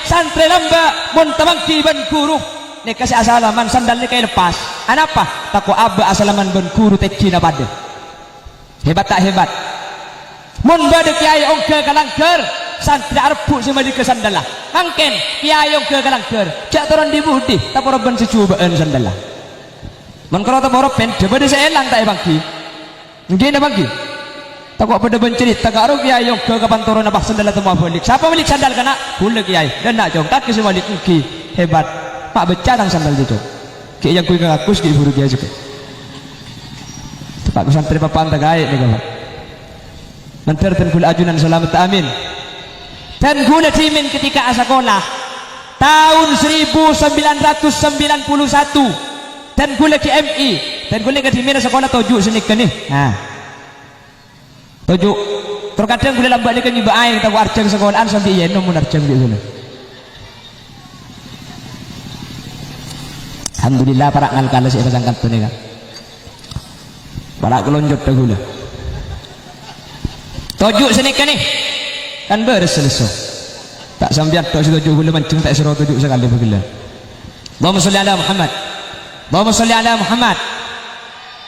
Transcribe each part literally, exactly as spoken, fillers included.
Santrè lambâ' mon tamangghi bân ghuru. Nèka sè asalaman sandal nèka èleppas. Anapa? Tako' abâ' asalaman bân ghuru tènggina padâ. Hebat ta' hebat? Mon bâdâ kèyaè ongghâ ka langghâr, santrè arebbhu' sè malighâ sandalla. Mangkèn, kèyaè ongghâ ka langghâr, jhâ' toron dhi-budhi, tapora bân sè jhubâ'ân sandalla. Mon karo tapora pèn, jhâ' bâdâ sè èlang ta' èpangghi. Èngghi napa èngghi? Tako' padâ bân carèta karo kèyaè ongghâ ka pantoronna pas sandalla temmo abâlik. Sapa mèlè sandal kana'? Ghulâ kèyaè. Dâ' enna', Cong, kakè sè malik èngghi. Hebat. Ma' bâcca tang sandal jâ, Cong. Ghi' èyangghuy ka kakus ghi' buru kèyaè jhughân. Pak santrè papan ta' kaè nèka, Pak. Mandhâr dân ghulâ ajunan salamet, amin. Dân ghulâ dhimèn ketika asakola, taon seribu sembilan ratus sembilan puluh satu, dân ghulâ G M I, dân ghulâ kadhimèn asakola toju' sanèka nè. Nah. Toju'. Terkadang ghulâ lambâ' nèka ngibâ aèng, tako' arjhâng sakola'an sambi èyènom mon arjhâng bi' ghulâ. Alhamdulillah, para' ngalkala sè èpasangkan to nèka. Para' kalonjhot dâ ghulâ. Toju' sanèka nè. Kan bârâs sè lesso. Ta' sampèyan tok sè toju' ghulâ manjheng ta' èsoro toju' sakalè bhâghellâ. Allahumma sholli ala Muhammad. Allahumma sholli ala Muhammad.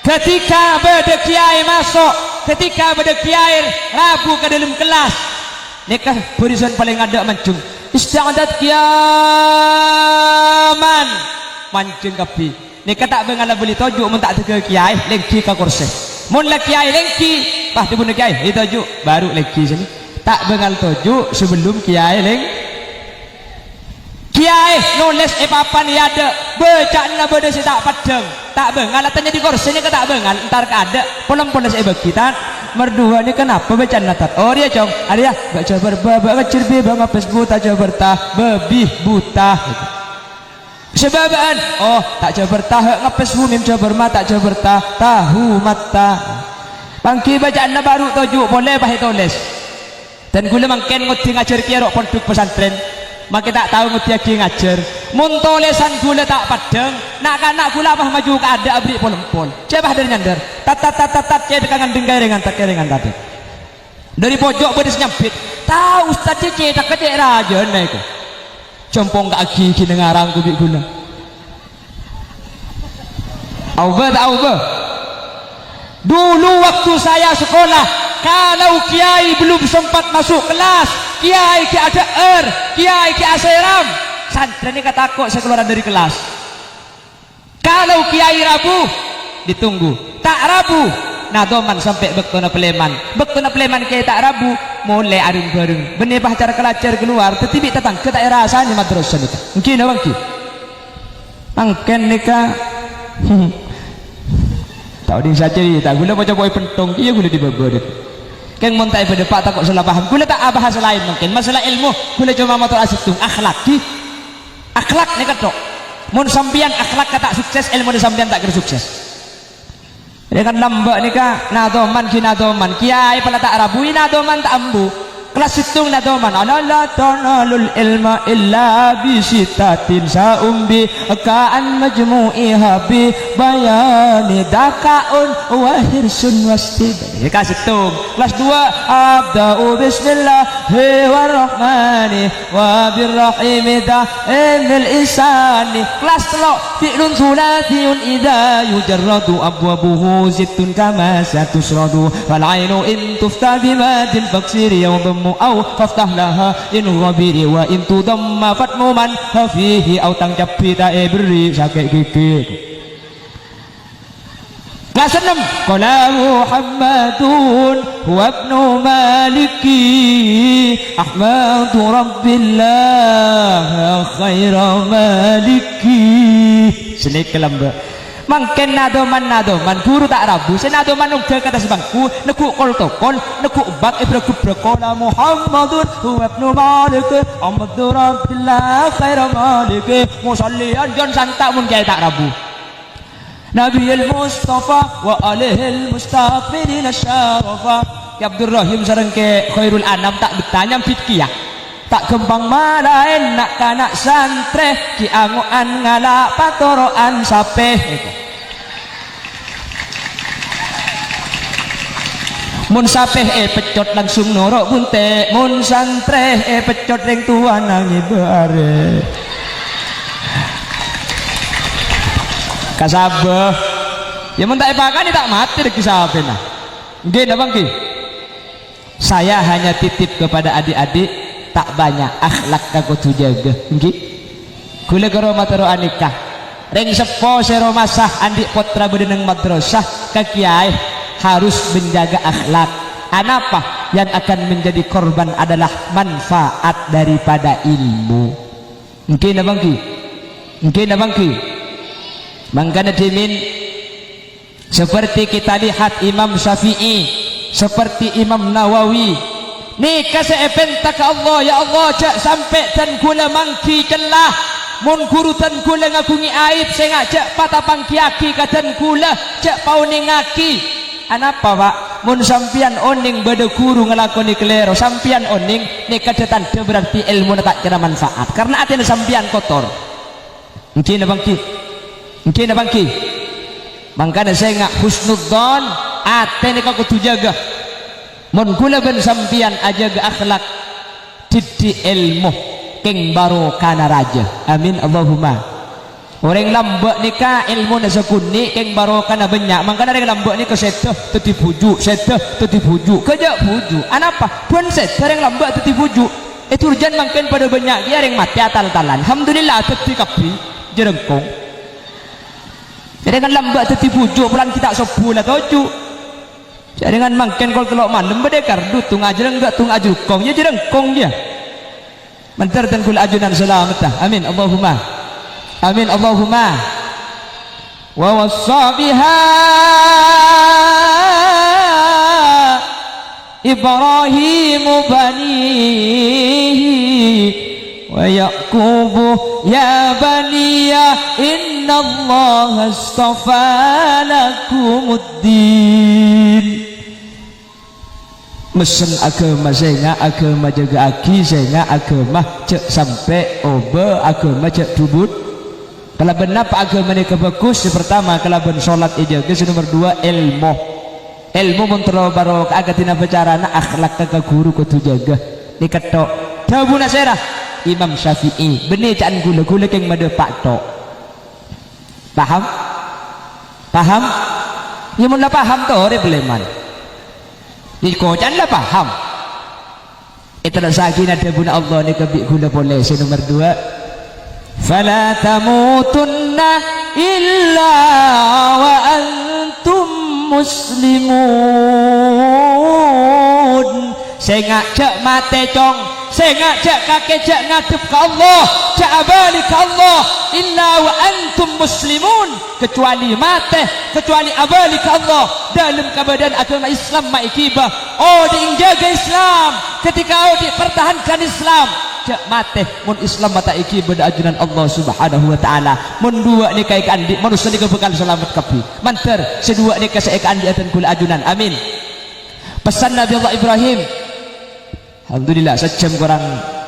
Ketika bâdâ kèyaè maso', ketika bâdâ kèyaè rabu ka dâlem kellas, nèka barisan palèng adâ' manjheng. Ista'adat qiyaman. Manjheng kabbhi. Nèka ta' bângal abâli toju' mon ta' dâgghâ kèyaè lèngghi ka korsè. Mon la kèyaè lèngghi, pas dhâbuna kèyaè, "È toju'," baru lèngghi sènè. Ta' bângal toju' sabellum kèyaè lèng-, Kèyaè nolès è papan è adâ', bâca'anna bâdâ sè ta' peddhâng. Ta' bângal, atanya di korsè nèka ta' bângal, entar ka adâ', pon-pon sè èbâghi, Tat. Mardhuwâ nèka napa bâca'anna, Tat? Oh, rèya, Cong. Arèya, bâ' jhâbâr bâ, bâ' ngajhâr bi, bâ' ngapès bu, ta' jhâbâr ta, bâbi buta. Sè bâbâ'ân, oh, ta' jhâbâr ta, ha' ngapès bu, mim jhâbâr ma, ta' jhâbâr ta, tahu mata. Pangghi bâca'anna bâru' toju' polè, pas ètolès. Dân ghulâ mangkèn ngoddhi ngajhâr kèya ro' pondhuk pasantrèn, makè ta' tao ngoddhiyâghi ngajhâr. Mon tolèsan ghulâ ta' peddhâng, na'-kana' ghulâ pas maju ka adâ' aberri' pol-empol. Cè' pas dhâr-nyandhâr, tat, tat, tat, tat, tat, cè' tekan ngandhing ka èrèngan, tat, ka èrèngan, tat. Dhâri pojok bâdâ sè nyambit, "Tao, Ustad, cè' cètakka cè' rajâna èko." Jhâmpong ka aghi-ghi nèng arangku bi' ghulâ. Aobâ ta' aobâ? Dulu waktu saya sekolah, kalau kiai belum sempat masuk kelas, kiai ghi' adhâ'âr, kiai ghi' asèram, santrèna katako' sè kalowar dhâri kellas. Kalau kiai rabu, ditunggu. Ta' rabu, nadhoman sampè' bâktona palèman. Bâktona palèman kiai ta' rabu, molè areng-bhâreng. Bânnè pas car-kalajhâr kalowar, dhâddhi bi' tatangghâ ta' èrasanè madrasah nèka. Èngghi napa èngghi? Mangkèn nèka. Ta' odhi' sacarèta, ghulâ maca poè penthong, iyâ ghulâ dibâbâ, Dek. Kèng mon ta' èbâdâ, Pa', tako' sala paham. Ghulâ ta' abahas laèn mangkèn. Masalah èlmo, ghulâ coma mator asèttong, akhlak, ghi. Akhlak nèka tok. Mon sampèyan akhlakka ta' sukses, èlmona sampèyan ta' kèra sukses. Rèng kan lambâ' nèka nadhoman ghi nadhoman. Kiyaè pala ta' rabu, è nadhoman ta' ambu. Kellas sèttong nadhoman. "Ala la tanalul ilma illa bi sittatin saumbi ka'an majmu'iha bi bayani dzaka'un wa hirsun wastid." Nèka sèttong. Kellas duwâ', "Abda'u bismillahi warrahmani wa birrahimi da'imil ihsani." Kellas tello', "Fi'lun thulathiyun idza yujarradu abwabuhu sittun kama satusradu. Fal ainu in tufta bimadin faksiri au dhammu au faftah laha in ghabiri wa in tudhamma fatmu man hafihi au tang cabbi ta' èberri' sakè' gigi." Kellas ennem. Qala Muhammadun huwa ibnu Maliki, Ahmadu Rabbillah khaira Maliki. Sanèka lambâ'. Mangkèn nadhoman-nadhoman, ghuru ta' rabu, sè nadhoman ongghâ ka attas bangku, neggu' kol-tokol, neggu' bak èbrâk-ghebrâk. Qala Muhammadun huwa ibnu Malik, Ahmadu Rabbillah khaira Maliki. Musalliyan jân santa' mon kiyaè ta' rabu. Nabiyil Mustafa wa alihil mustakmilina syarafa. Kè Abdurrahim sareng Kè Khairul Anam ta' bettah nyambit kèya. Ta' ghâmpang malaèn na'-kana' santrè, ghi' ango'an ngala' patoro'an sapè. Mon sapè èpeccot langsung noro' bunte', mon santrè èpeccot rèng towana ngèbâ arè. Kasabâ. Ya mon ta' èpakanè ta' matè dhâggi' sapèna. Ngghi napa ngghi? Saya hanya titip kepada adik-adik, ta' banyak, akhlakka kodhu jâgâ, ngghi? Ghulâ karo mator anèka, rèng seppo sè romasa andi' pottra bâdâ neng madrasah, ka kiyaè harus menjaga akhlak. Anapa? Yang akan menjadi korban adalah manfaat daripada ilmu. Ngghi napa ngghi? Ngghi napa ngghi? Mangkana dhimèn, seperti kita lihat Imam Syafi'i, seperti Imam Nawawi. Nèka sè èpènta ka Allah, "Ya Allah, jhâ' sampè' dân ghulâ mangghi cella. Mon ghuru dân ghulâ ngaghungè aib, sènga' jhâ' patapanggiyâghi ka dân ghulâ, jhâ' paonèngaghi." Anapa, Pak? Mon sampèyan onèng bâdâ ghuru ngalakonè kalèro, sampèyan onèng, nèka dâ-tandhâ berarti èlmona ta' kèra manfaat, karna atèna sampèyan kotor. Ngghi napa ngghi? Ngghi napa ngghi? Mangkana sènga' husnudzon, atè nèka kodhu jâgâ. Mon ghulâ bân sampèyan ajâgâ akhlak, dhiddhi' èlmo, kèng barokana rajâ. Amin, Allahumma. Orèng lambâ' nèka èlmona sakonè', kèng barokana bânnya'. Mangkana orèng lambâ' nèka sèdhâ dhâddhi bhuju', sèdhâ dhâddhi bhuju', ghâjâ' bhuju'. Anapa? Bân sèdhâ orèng lambâ' dhâddhi bhuju'. È durjân mangkèn padâ bânnya' kèya orèng matè atal-talan. Alhamdulillah, dhâddhi kabbhi jârângkong. Jârèngan lambâ' dhâddhi bhuju', polana ghi' ta' sobbhu la toju'. Jârèngan mangkèn kol tello' malem bâdâ è kardus, tung ajârângga', tung ajârângkong, ya jârângkong, ya. Mandhâr dân ghulâ ajunan salameddhâ. Amin, Allahumma. Amin, Allahumma. ووصى بها إبراهيم بنيه ويعقوب يا بني إن الله اصطفى لكم الدين. Messen aghâma sènga', aghâma jâgâ'aghi sènga', aghâma jhâ' sampè' obâ, aghâma jhâ' dhubut. Kalabân napa aghâma nèka bhâghus? Sè partama, kalabân sholat èjâgâ. Sè nomer duwâ', èlmo. Èlmo mon terro barokah, akadhi napa carana, akhlakka ka ghuru kodhu jâgâ. Nèka tho'. Dhâbuna sèra? Imam Syafi'i. Bânnè ca'na ghulâ, ghulâ kèng madhâpa' tho'. Paham? Paham? Ya, mon la paham, torè, Sulaiman. Nèko ca'na la paham. Èterrossaghi dhâbuna Allah nèka bi' ghulâ polè sè nomer duwâ'. "Fala tamutunna illa wa antum muslimun." Sènga' jhâ' matè, Cong. Sènga' jhâ' kakè jhâ' ngadhep ka Allah, jhâ' abâli ka Allah, "illa wa antum muslimun." Kecuali matè, kecuali abâli ka Allah, dâlem kabâdâ'ân aghâma Islam ma' èghibâ. Odi' jâgâ Islam, ketika odi' pertahankan Islam. Jhâ' matè, mon Islam ma' ta' èghibâ dâ' ajunan Allah Subhanahu wa Ta'ala. Mon duwâ' nèka èkaandi', manossa nèka bhâkal salamet kabbhi. Mandhâr, sè duwâ' nèka sè èkaandi' dân ghulâ ajunan. Amin. Pesan Nabi Allah Ibrahim. Alhamdulillah, sajjhâm korang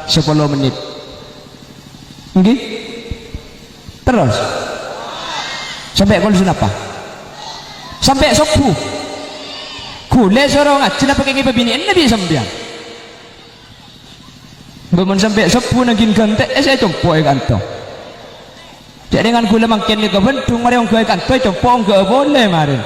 sapolo mennit. Ngghi? Terros? Sampè' kol sunapa? Sampè' sobbhu? Ghulâ soro ngajhi napa kèngèng pabinè'anna bi' sampèyan? Bâ mon sampè' sobbhu nangghin ghântè', è sè compo'è kanto. Jhâ' rèngan ghulâ mangkèn nèka bendhung, marè ongghâ'â kanto, compo' ongghâ'â polè marèn.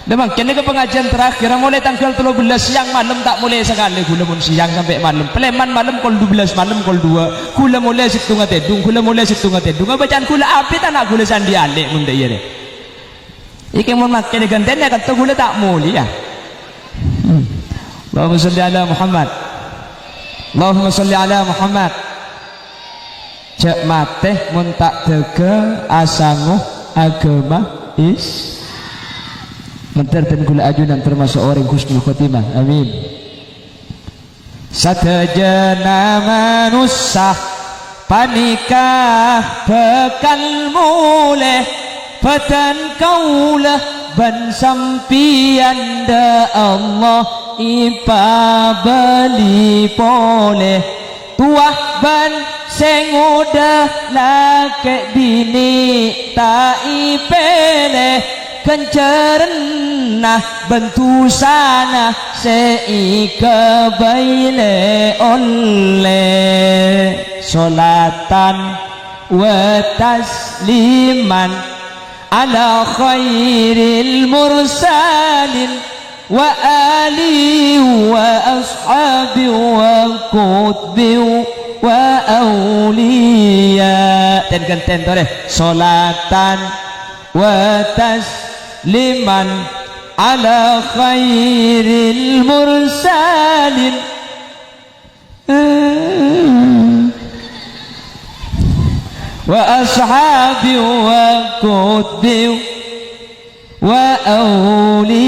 Dâ' mangkèn nèka pangajiân terakhir, molaè tangghâl tello bellâs sèyang malem ta' molè sakalè ghulâ mon sèyang sampè' malem. Palèman malem kol dubellâs malem kol duwâ'. Ghulâ molè sèttonga tèdung, ghulâ molè sèttonga tèdung. Abâcaan ghulâ abit ana' ghulâ sè andi' alè' mon dâ' iyâ rè. Iki mon mangkèn èghântèna kanto ghulâ ta' molèya. Hmm. Allahumma shalli ala Muhammad. Allahumma shalli ala Muhammad. Jhâ' matè mon ta' dhâghâ asango aghâma Is-, Mandhâr dân ghulâ ajunan tamaso' orèng husnul khotimah. Amin. Sadhâjâna manossa panèka bhâkal molè, bhâdhân kaulâ bân sampèyan dâ' Allah èpabâli polè. Towa bân sè ngodâ, lakè' binè' ta' èpèlè. Ghânjhârânna bân dhusana sè èghâbây lè-ollè. Sholatan wa tasliman ala khairil mursalin wa alihi wa ashabihi wa qutbihi wa auliya. Ten-ghânten torè. Sholatan wa tasliman ala khairil mursalin wa ashabi wa qutbi wa auliya.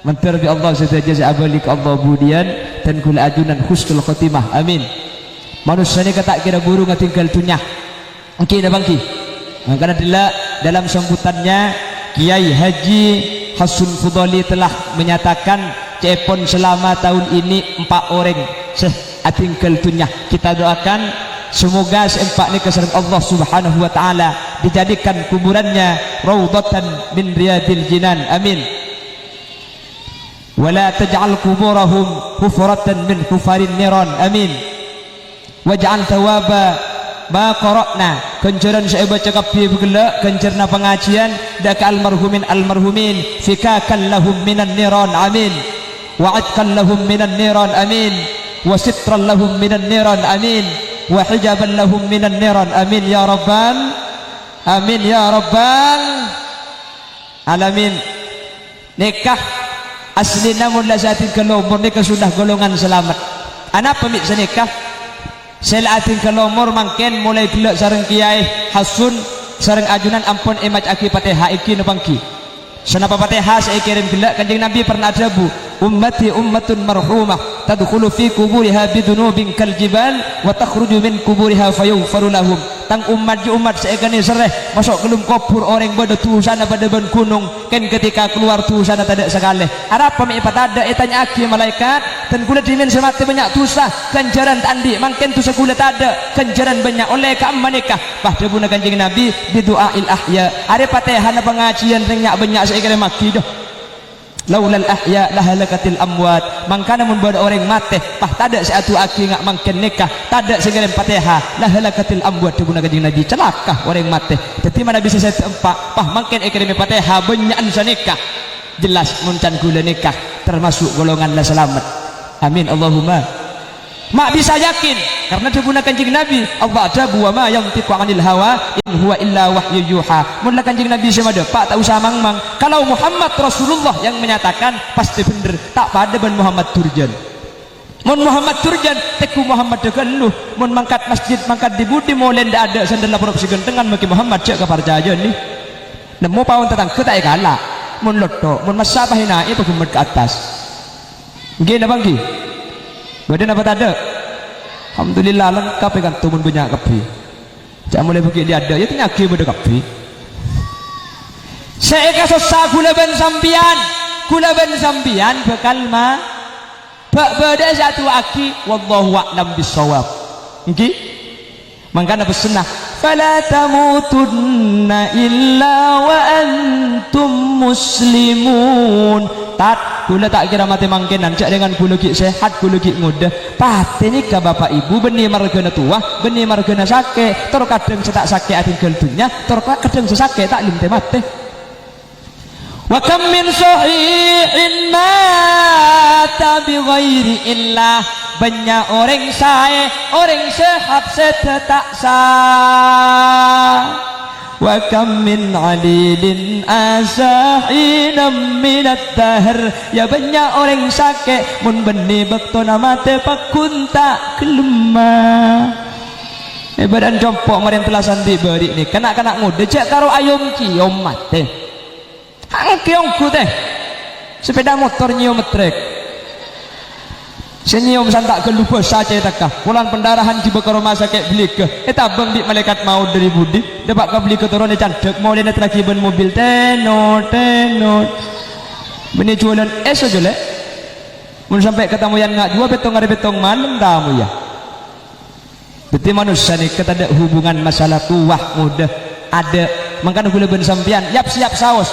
Mandhâr bi' Allah sadhâjâ sè abâli ka Allah budiyân, dan kaulâ ajunan husnul khotimah. Amin. Manossa nèka ta' kèra buru ngatinggal dhunnya. Èngghi napa èngghi? Mangkana ghellâ' dalam sambutannya, Kiai Haji Hasun Fudoli telah menyatakan ca'èpon selama tahun ini empat orèng sè atinggal dhunnya. Kita doakan semoga sè empa' nèka sareng Allah Subhanahu wa Ta'ala dijadikan kuburannya raudhatan min riyadil jinan. Amin. Wa la taj'al quburahum hufratan min hufarin niran. Amin. Waj'al thawaba ma qara'na, ghânjhârân sè èbâca kabbhi ghellâ', ghânjhârânna pangajiyân dâ' ka almarhumin almarhumin, fikakan lahum minan niran, amin. Wa 'itqan lahum minan niran, amin. Wa sitran lahum minan niran, amin. Wa hijaban lahum minan niran, amin ya rabbal, amin ya rabbal alamin. Nèka asllina mon la sè atinggal omor nèka sudah golongan salamet. Anapa mè' sanèka? Sè la atinggal omor mangkèn molaè ghellâ' sareng Kiyaè Hasun sareng ajunan ampon èmaca'aghi Patèha, èngghi napa èngghi? Sanapa Patèha sè èkèrèm ghellâ', Kanjeng Nabi pernah adhâbu, "Ummati ummatun marhumah, tadkhulu fi quburiha bidzunubin kal jibal, wa takhruju min quburiha fayaghfaru lahum." Tang ommat jâ' ommat sè èkanèserrè, maso' ghâllem kobhur orèng bâdâ dhusana padâ bân ghunong, kèng ketika kalowar dhusana tadâ' sakalè. Arapa mè' èpatadâ', ètanya'aghi malaèkat, "Dân kaulâ dhimèn sè matè bânnya' dhusa, ghânjhârân ta' andi', mangkèn dhusa kaulâ tadâ', ghânjhârân bânnya', ollè ka'emma nèka?" Pas dhâbuna Kanjeng Nabi, "Bidu'ail ahya." Arè Patèhana pangajiyân rèng nya'-bânnya' sè èkèrèmaghi, dâ. "Laulal ahya lahalakatil amwat." Mangkana mon bâdâ orèng matè, pas tadâ' sè adu'aaghi nga' mangkèn nèka, tadâ' sè ngèrèm Patèha, lahalakatil amwat, dhâbuna Kanjeng Nabi, calaka orèng matè. Dhâddhi manabi sè sèdhâ empa', pas mangkèn èkèrèmè Patèha bânnya'an sanèka. Jelas mon can kaulâ nèka termasuk golongan la salamet. Amin, Allahumma. Ma' bisa yakin, karna dhâbuna Kanjeng Nabi, Allah adhâbu, "Wa ma yantiqu 'anil hawa, in huwa illa wahyun yuha." Mon la Kanjeng Nabi sè madhâpa', ta' osa mangmang. Kalau Muhammad Rasulullah yang menyatakan, pasti bhender, ta' padâ bân Muhammad Durjan. Mon Muhammad Durjan, tèngghu Muhammad ghâllu. Mon mangkat masjid, mangkat dhi-budhi, molè dâ'-adâ', sandal la porop sè ghântengan, maghi Muhammad jâ' kaparcajâni. Nemmo paon tatangghâ ta' èkala'. Mon lotto, mon massa' pas ènaè paghemmet ka attas. Èngghi napa èngghi? Bâdâ napa tadâ'? Alhamdulillah, lengkap è kanto mon bânnya' kabbhi. Jâ' molaè bâgi' dhi-adâ', iyâ tanya'aghi bâdâ kabbhi. Sè èkasossa kaulâ bân sampèyan, kaulâ bân sampèyan bhâkal ma-, bâ-, bâdâ sè adu'aaghi, wallahu a'lam bissawab. Èngghi? Mangkana pessenna, "Fala tamutunna illa wa antum muslimun." Tat, kaulâ ta' kèra matè mangkènan, jâ' dhângan kaulâ ghi' sehat, kaulâ ghi' ngodâ. Patè nèka, Bapa' Ibu, bânnè marghâna towa, bânnè marghâna sakè', tor kadhâng sè ta' sakè' atinggal dhunnya, tor kadhâng sè sakè' ta' lem tè-matè. "Wa kam min sahihin mata bi ghairi illah." Bânnya' orèng saè, orèng sehat sè ta-, ta' sa-, "Wa kam min 'alilin 'asha hinan minad dahr." Iyâ, bânnya' orèng sakè', mon bânnè bâktona matè pagghun ta' ghellem. È bâdâ'ân compo' marèn tellasan dhi-bâri' nèka, na'-kana' ngodâ jâ' karo ayom-cèyom matè. Angkè ongghu tè. Sepeda motor nyèyom metrek. Sè nyèyom santa' ghâllu bâsa cètakka. Polana pendarahan ghibâ ka roma sakè' Bligha. Ètabâng bi' malaèkat maot dâri budi. Dâpa' ka Bligha toron ècandhâk, molèna èterraghi bân mobil. Tenot, tenot. Bânnè juwâlân èso, jâlè. Mon sampè' katamoyan nga' juwâ pèttong arè pèttong malem tamoyâ. Dhâddhi manossa nèka tadâ' hubungan masalah towa ngodâ, adâ' Mangkana kaulâ bân sampèyan yap-siyap saos.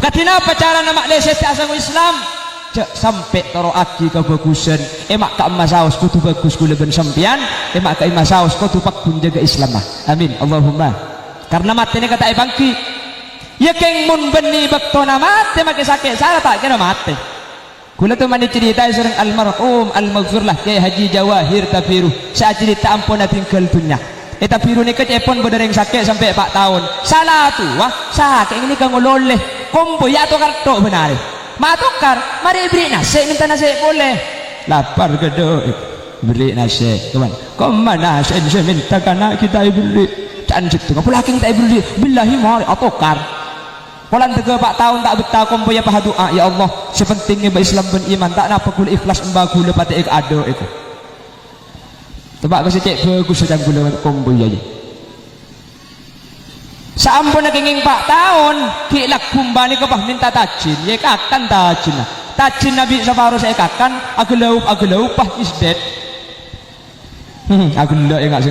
Kadhi napa carana ma' lè sèdhâ asango Islam? Jhâ' sampè' toro'aghi kabhâghusân. È ma' ka'imma saos kodhu bhâghus kaulâ bân sampèyan, è ma' ka'imma saos kodhu pagghun jâgâ Islamma. Amin. Allahumma. Karna matè nèka ta' èpangghi. Iyâ, kèng mon bânnè bâktona matè makè sakè' sara ta' kèra matè. Kaulâ toman ècarètaè sareng almarhum almaghfurlah Kyai Haji Jawahir Tabiru sè acarèta ampon adhingghâl dhunnya. È Tabiru nèka cè'èpon bâdâ rèng sakè' sampè' pa' taon. Sala towa, sakè' ghânèka ngololè. Kompoyya atokar tho' bân arè. Ma' atokar, marè èberri' nasè', mènta nasè' polè. Lapar ghâdhu, èberri' nasè'. Toman, komma nasè'en sè mènta kana' ghi' ta' èberri'. Ca'na sèttong, polè kèng ta' èberri'. Billahi marè atokar. Polana dhâgghâ pa' taon ta' bettah kompoyya pas adu'a, "Ya Allah, sè penting ngèbâ Islam bân iman, ta' napa kaulâ ikhlas emba kaulâ patè èkadâ' èko." Teppa' ka sè cè' bhâghus sè can kaulâ kompoyya, yâ. Saamponna kèngèng pa' taon, ghi' lagghu emba nèka pas mènta tajin, yâ èkakan tajinna. Tajinna bi' saparo sè èkakan, aghâlâup-aghâlâup pas isdet. Hmm, aghellâ' enga' sè